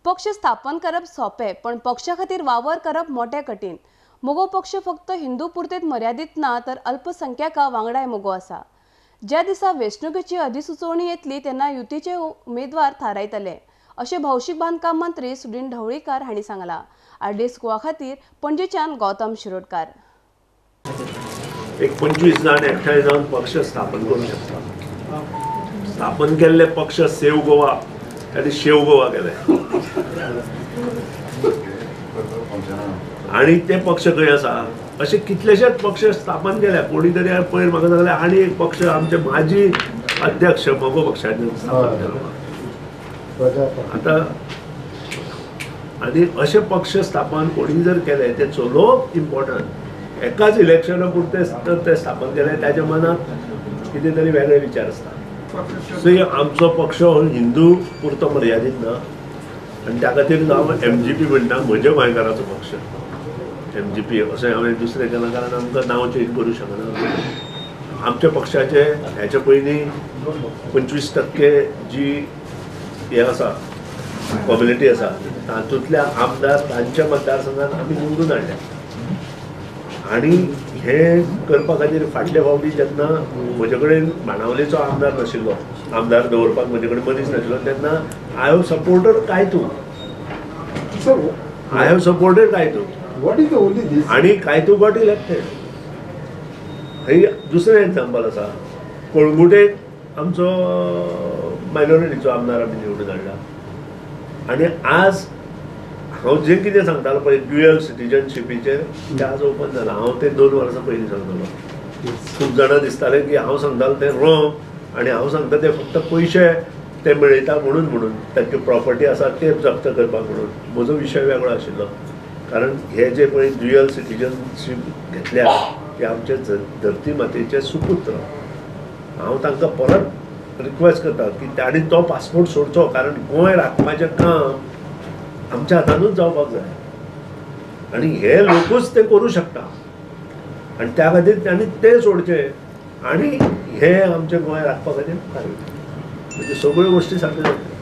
पक्ष स्थापन करप सोंपें, पण पक्षा खातीर वावर करप मोठे कठीण। मगो पक्ष फक्त हिंदू पुरतेत मर्यादित ना, तर अल्पसंख्याका वांगडाय मगो आसा। ज्या दिसा वेंचणुकेची अधिसुचोवणी येतली तेन्ना युतीचे उमेदवार थारायतले, अशें भौशीक बांदकाम मंत्री सुदिन ढवळीकार हांणी सांगलां। आरडीएस गोवा खातीर पणजेच्यान गौतम शिरोडकार। एक 25 जाण एकठांय जावन पक्ष स्थापन करूं शकता। स्थापन केल्ले पक्ष सेव गोवा, ताणी शेव गोवा केले आनी ते पक्ष खंय आसा? अशे कितलेशेच पक्ष स्थापन केले। कोणी तरी पयर म्हाका सांगलें आनी एक पक्ष आमचे माजी अध्यक्ष मगो पक्षाने स्थापन केलो। आतां आनी अशे पक्ष स्थापन कोणी जर केले ते चलोवप इम्पॉर्टंट। एकाच इलेक्शना पुरते ते स्थापन केले ताच्या मनात कितें तरी वेगळे विचार आसता। सो आमचो पक्ष हिंदू पुरतो मर्यादीत ना आनी त्या खातीर हांव एमजीपी म्हणटा, म्हज्या गोंयकाराचो पक्ष एमजीपी अशें हांवें दुसरें केलां, कारण आमकां नांव चेंज करूं शकना। आमच्या पक्षाचे हेच्या पयलीं 25% जी हें आसा कम्युनिटी आसा तातूंतल्या आमदार तांच्या मतदारसंघात आमी निवडून हाडल्या। आनी हें करपा खातीर फाटल्या फावटी जेन्ना म्हजे कडेन बाणावलेचो आमदार नाशिल्लो, आमदार दवरपाक म्हजे कडेन मनीस नाशिल्लो, तेन्ना I have supported Caitu, I have supported Caitu आनी कायतू गॉट इलेक्टेड। हे दुसरें एग्जाम्पल आसा। कळंगुटेक आमचो मायनॉरिटीचो आमदार आमी निवडून हाडला। आनी आज हांव जें कितें सांगतालो पळय ड्युअल सिटीजनशिपीचेर तें आज ओपन जालां। हांव तें 2 वर्सां पयलीं सांगतालो। खूब जाणां दिसतालें की हांव सांगतालो तें रॉंग आनी हांव सांगता तें फक्त पयशे ते मेळयता म्हणून म्हणून तांची प्रॉपर्टी आसा ते जप्त करपाक म्हणून। म्हजो विशय वेगळो आशिल्लो, कारण हे जे पळय ड्युअल सिटीजनशीप घेतल्या ते आमचे धरती मातेचे सुपुत्र। हांव तांकां परत रिक्वेस्ट करता की तांणी तो पासपोर्ट सोडचो, कारण गोंय राखपाचें काम आमच्या हातानूच जावपाक जाय आनी हे लोकूच ते करूं शकता आनी त्या खातीर तांणी ते सोडचे आनी हे आमचें गोंय राखपा खातीर मुखार वयतले। म्हणजे सगळ्यो गोश्टी सारक्यो जातल्यो।